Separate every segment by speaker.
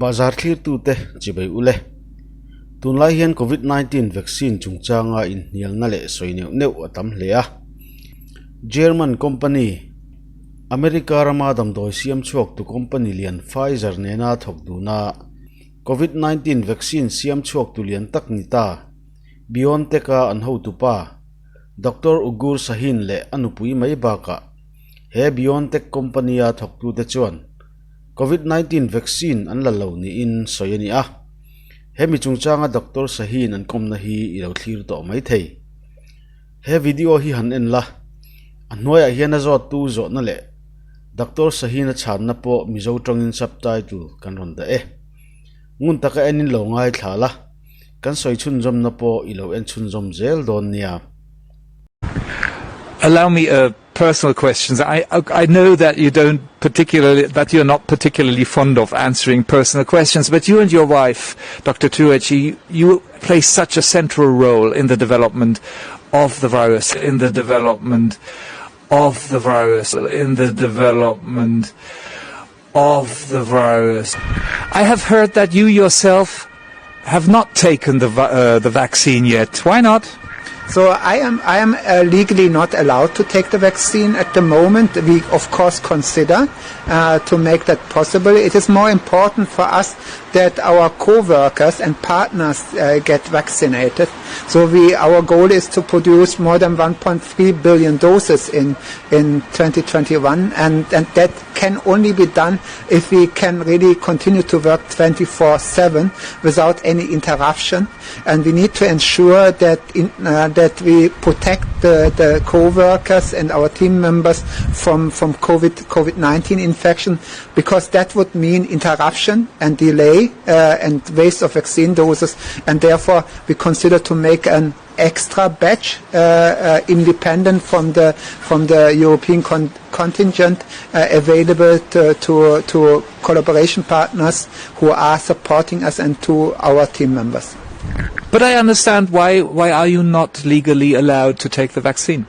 Speaker 1: Bahzar thlirtute chibai ule. Tunlai hian Covid 19 vaccine chungchanga inhnialna leh sawi neuh neuh a tam hle a. German company, America rama damdawi siam chhuaktu company lian Pfizer nena thawk duna Covid 19 vaccine siam chhuaktu lian tak ni ta BioNTech-a an hotupa Doctor Ugur Sahin leh a nupui mai bakah he BioNTech company-a thawktute chuan Covid 19 vaccine an la lo niin sawi a ni a. Hemi chungchanga Doctor Sahin an kawmna hi i lo thlir tawh mai thei. He video hi han en la, a hnuaiah hian a zawttu zawhna leh Doctor Sahin a chhanna pawh Mizo tawngin subtitle kan rawn dah e. Ngun taka enin lo ngaithla la, kan sawi chhunzawmna pawh i lo en chhunzawm zel dawn nia.
Speaker 2: Allow me a personal questions. I, I know that you don't particularly, that you're not particularly fond of answering personal questions, but you and your wife, Dr. Türeci, you play such a central role in the development of the virus, in the development of the virus, in the development of the virus. I have heard that you yourself have not taken the, uh, the vaccine yet. Why not?
Speaker 3: So I am I am uh, legally not allowed to take the vaccine at the moment. We of course consider uh, to make that possible. It is more important for us that our co-workers and partners uh, get vaccinated. So we our goal is to produce more than 1.3 billion doses in in 2021, and and that can only be done if we can really continue to work 24/7 without any interruption. And we need to ensure that in, uh, that we protect the, the co-workers and our team members from from COVID COVID-19 infection, because that would mean interruption and delay uh, and waste of vaccine doses, and therefore we consider to make an extra batch uh, uh, independent from the from the European con- contingent uh, available to, to to collaboration partners who are supporting us and to our team members.
Speaker 2: But I understand why why are you not legally allowed to take the vaccine?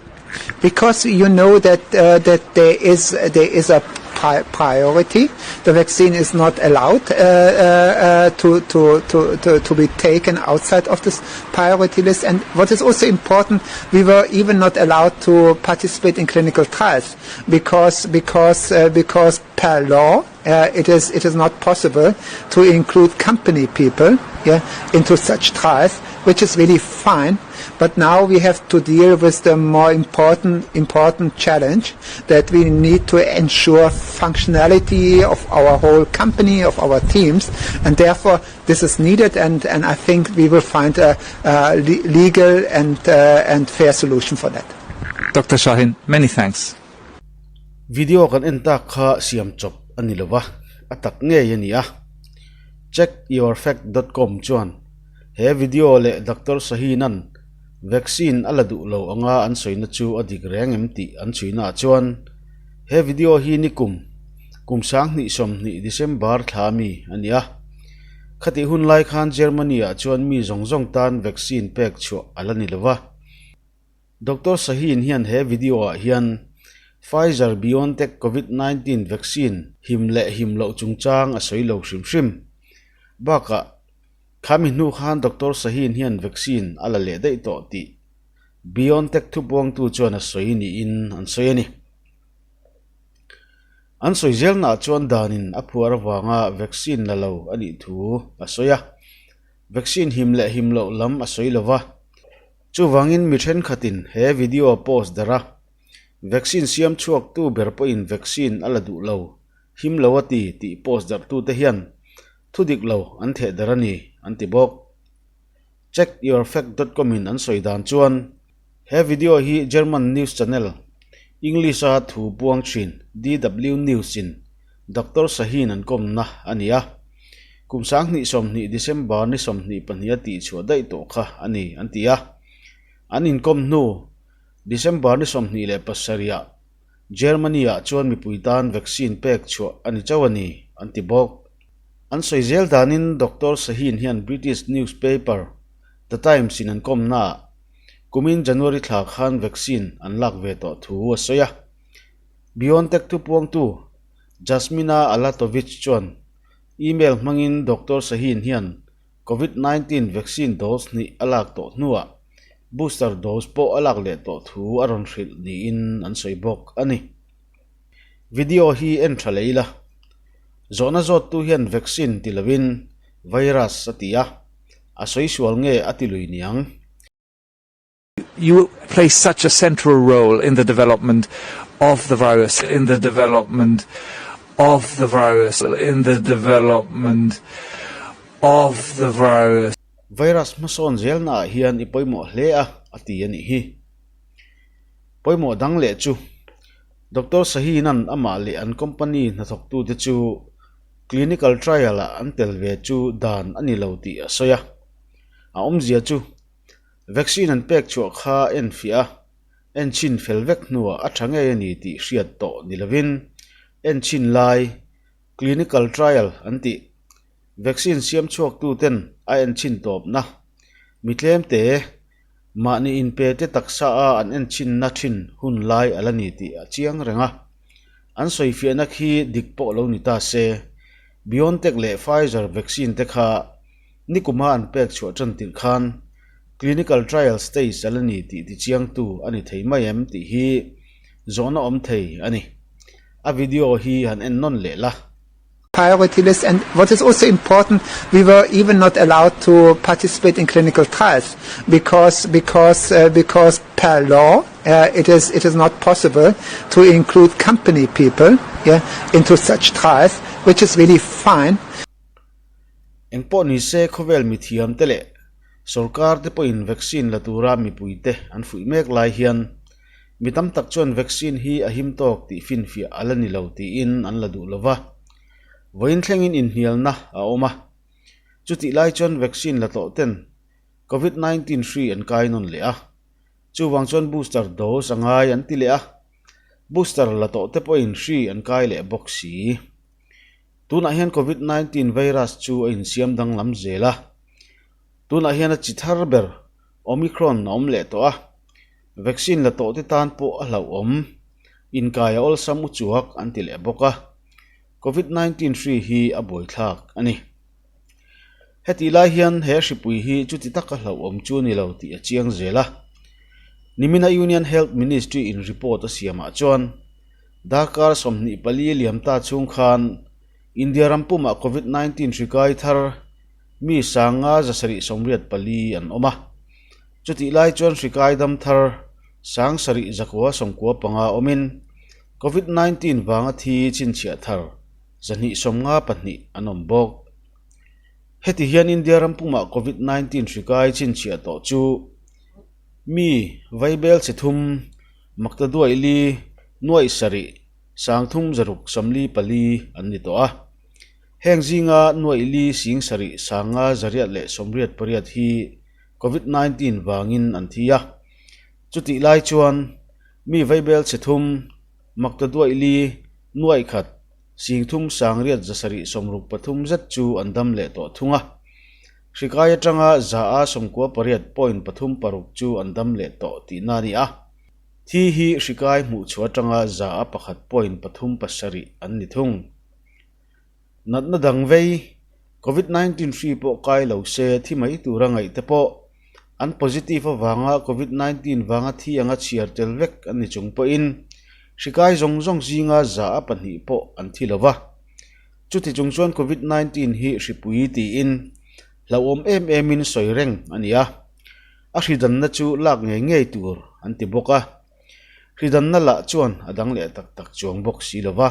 Speaker 3: Because you know that uh, that there is there is a pri- priority. The vaccine is not allowed uh, uh, uh, to, to, to, to, to be taken outside of this priority list. And what is also important, we were even not allowed to participate in clinical trials because because uh, because per law uh, it is it is not possible to include company people yeah, into such trials, which is really fine. But now we have to deal with the more important important challenge that we need to ensure functionality of our whole company, of our teams, and therefore this is needed. And, and I think we will find a, a legal and uh, and fair solution for that.
Speaker 2: Dr. Sahin, many thanks.
Speaker 1: Video kan en tak kha siam chawp a ni lova, a tak ngei a ni a. Checkyourfact.com chuan he video leh Doctor Sahin-a'n vaccine a la duh lo anga an sawina chu a dik reng em tih an chhuina ah chuan he video hi nikum kum 2020 December thla mi a ni a. Khatih hun lai khan Germany ah chuan mi zawng zawng tan vaccine pek chhuah a la ni lova. Doctor Sahin hian he video ah hian Pfizer BioNTech Covid 19 vaccine him leh him loh chungchang a sawi lo hrim hrim. Bakah, khami hnu khan Doctor Sahin hian vaccine a la leh daih tawh tih BioNTech thupuangtu chuan a sawi niin an sawi a ni. An sawi zelnaah chuan danin a phuar avanga vaccine la lo a nih thu a sawi a. Vaccine him leh him loh lam a sawi lova. Chuvangin mi thenkhatin he video post darh a, vaccine siam chhuaktu ber pawhin vaccine a la duh lo, him lo a ti tih post darhtute hian thu dik lo an theh darh a ni, an ti bawk. Checkyourfact.com in an sawi dan chuan he video hi German news channel English-a thu puang thin DW News in Doctor Sahin an kawmna a ni a, kum 2020 December ni 22 a tihchhuah daih tawh kha a ni an ti a. An inkawm hnu December ni 27 ah Germany ah chuan mipui tan vaccine pek chhuah a ni chauh a ni an ti bawk. An sawi zel danin Doctor Sahin hian British newspaper The Times in an kawmna ah kumin January thla khan vaccine an lak ve tawh thu a sawi a. BioNTech thupuangtu Jasmina Alatovic chuan Email hmangin Doctor Sahin hian Covid 19 vaccine dose hnih a lak tawh hnuah booster dose pawh a lak leh tawh thu a rawn hrilh niin an sawi bawk a ni. Video hi en tha leh ila. Zawhna zawttu hian vaccine ti lovin virus a ti a, a sawi sual nge a ti lui niang.
Speaker 2: You play such a central role in the development of the virus in the development of the virus in the development of the virus.
Speaker 1: Virus hmasawn zelna ah hian i pawimawh hle a, a ti a nih hi. Pawimawh dang leh chu Doctor Sahinan amah leh an company hnathawktute chu clinical trial ah an tel ve chu dan a ni lo tih a sawi a. A awmzia chu Vaccine an pek chhuah kha enfiah a, enchhin fel vek hnuah a tha ngei a ni tih hriat tawh ni lovin enchhin lai, clinical trial an tih, vaccine siam chhuaktuten a enchhin tawpna, mi tlemte, mahni inpe te taksa a an enchhinna thin hun lai a la ni tih a chiang reng a. An sawifiahna khi dik pawh lo ni ta se, BioNTech leh Pfizer vaccine te kha Nikuma an pek chhuah tan tirh khan clinical trial stage a la ni tih tichiangtu a ni thei mai em tih hi zawhna awm thei a ni. A video hi han en nawn leh la.
Speaker 3: Priority list and what is also important we were even not allowed to participate in clinical trials because because uh, because per law uh, it is it is not possible to include company people yeah into such trials which is really fine.
Speaker 1: Engpawh ni se khawvel mithiam te leh sorkar te pawhin vaccine la tura mipui te an fuih mek lai hian mi tam tak chuan vaccine hi a him tawk tih finfiah a la ni lo tiin an la duh lo va. Vawiin thlengin inhnialna a awm a, chutih lai chuan vaccine la tawh ten Covid 19 hri an kai nawn leh a, chuvang chuan booster dose a ngai an ti leh a, booster la tawh te pawhin hri an kai leh bawk si. Tunah hian Covid 19 virus chu a insiam danglam zel a, tunah hian a chi thar ber Omicron a awm leh tawh a, vaccine la tawh te tan pawh a hlauhawm, inkai a awlsam uchuak an ti leh bawk a, Covid 19 hri hi a buaithlak a ni. Hetih lai hian he hripui hi chuti taka hlauhawm chu a ni lo tih a chiang zel a, nimina Union Health Ministry in report a siamah chuan, Darkar 24 liam ta chhung khan India ram pumah Covid 19 hri kai thar mi sanga 784 an awm a. Chutih lai chuan hri kai dam thar sang sarih zakua sawmkua panga awmin Covid 19 vanga thi chhinchhiah thar 252 an awm bawk. Heti hian India ram pumah Covid 19 hri kai chhinchhiah tawh chu mi vaibel chi thum Makta duaih li, nuaih sarih, sangthum zaruk samli pali an ni tawh a. Heng zinga nuaih li sing sarih sanga zariat leh sawmriat pariat hi Covid 19 vangin an thi a. Chutih lai chuan mi vaibel chhe thum, makta duaih li, nuaih khat, singthum sangriat zasarih sawmruk pathum zet chu an dam leh tawh thung a. Hrikai atanga za a sawmkua pariat point pathum paruk chu an dam leh tawh tihna a ni a. Thi hi hrikai hmuh chhuah atanga za a pakhat point pathum pasarih an ni thung. Natna dang vei, Covid 19 hri pawh kai lo se thi mai tura ngaih te pawh an positive avanga Covid 19 vanga thi anga chhiar tel vek an ni chung pawhin hrikai zawng zawng zinga za a pahnih pawh an thi lo va. Chuti chung chuan Covid 19 hi hripui tiin hlauhawm em emin sawi reng a ni a, a hridanna chu lak ngei ngei tur an ti bawk a, hridanna lah chuan a dang leh tak tak chuang bawk si lo va,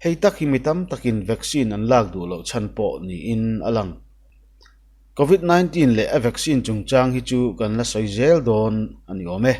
Speaker 1: hei tak hi mi tam takin vaccine an lak duh loh chhan pawh niin a lang. Covid 19 leh a vaccine chungchang hi chu kan la sawi zel dawn a ni awm e.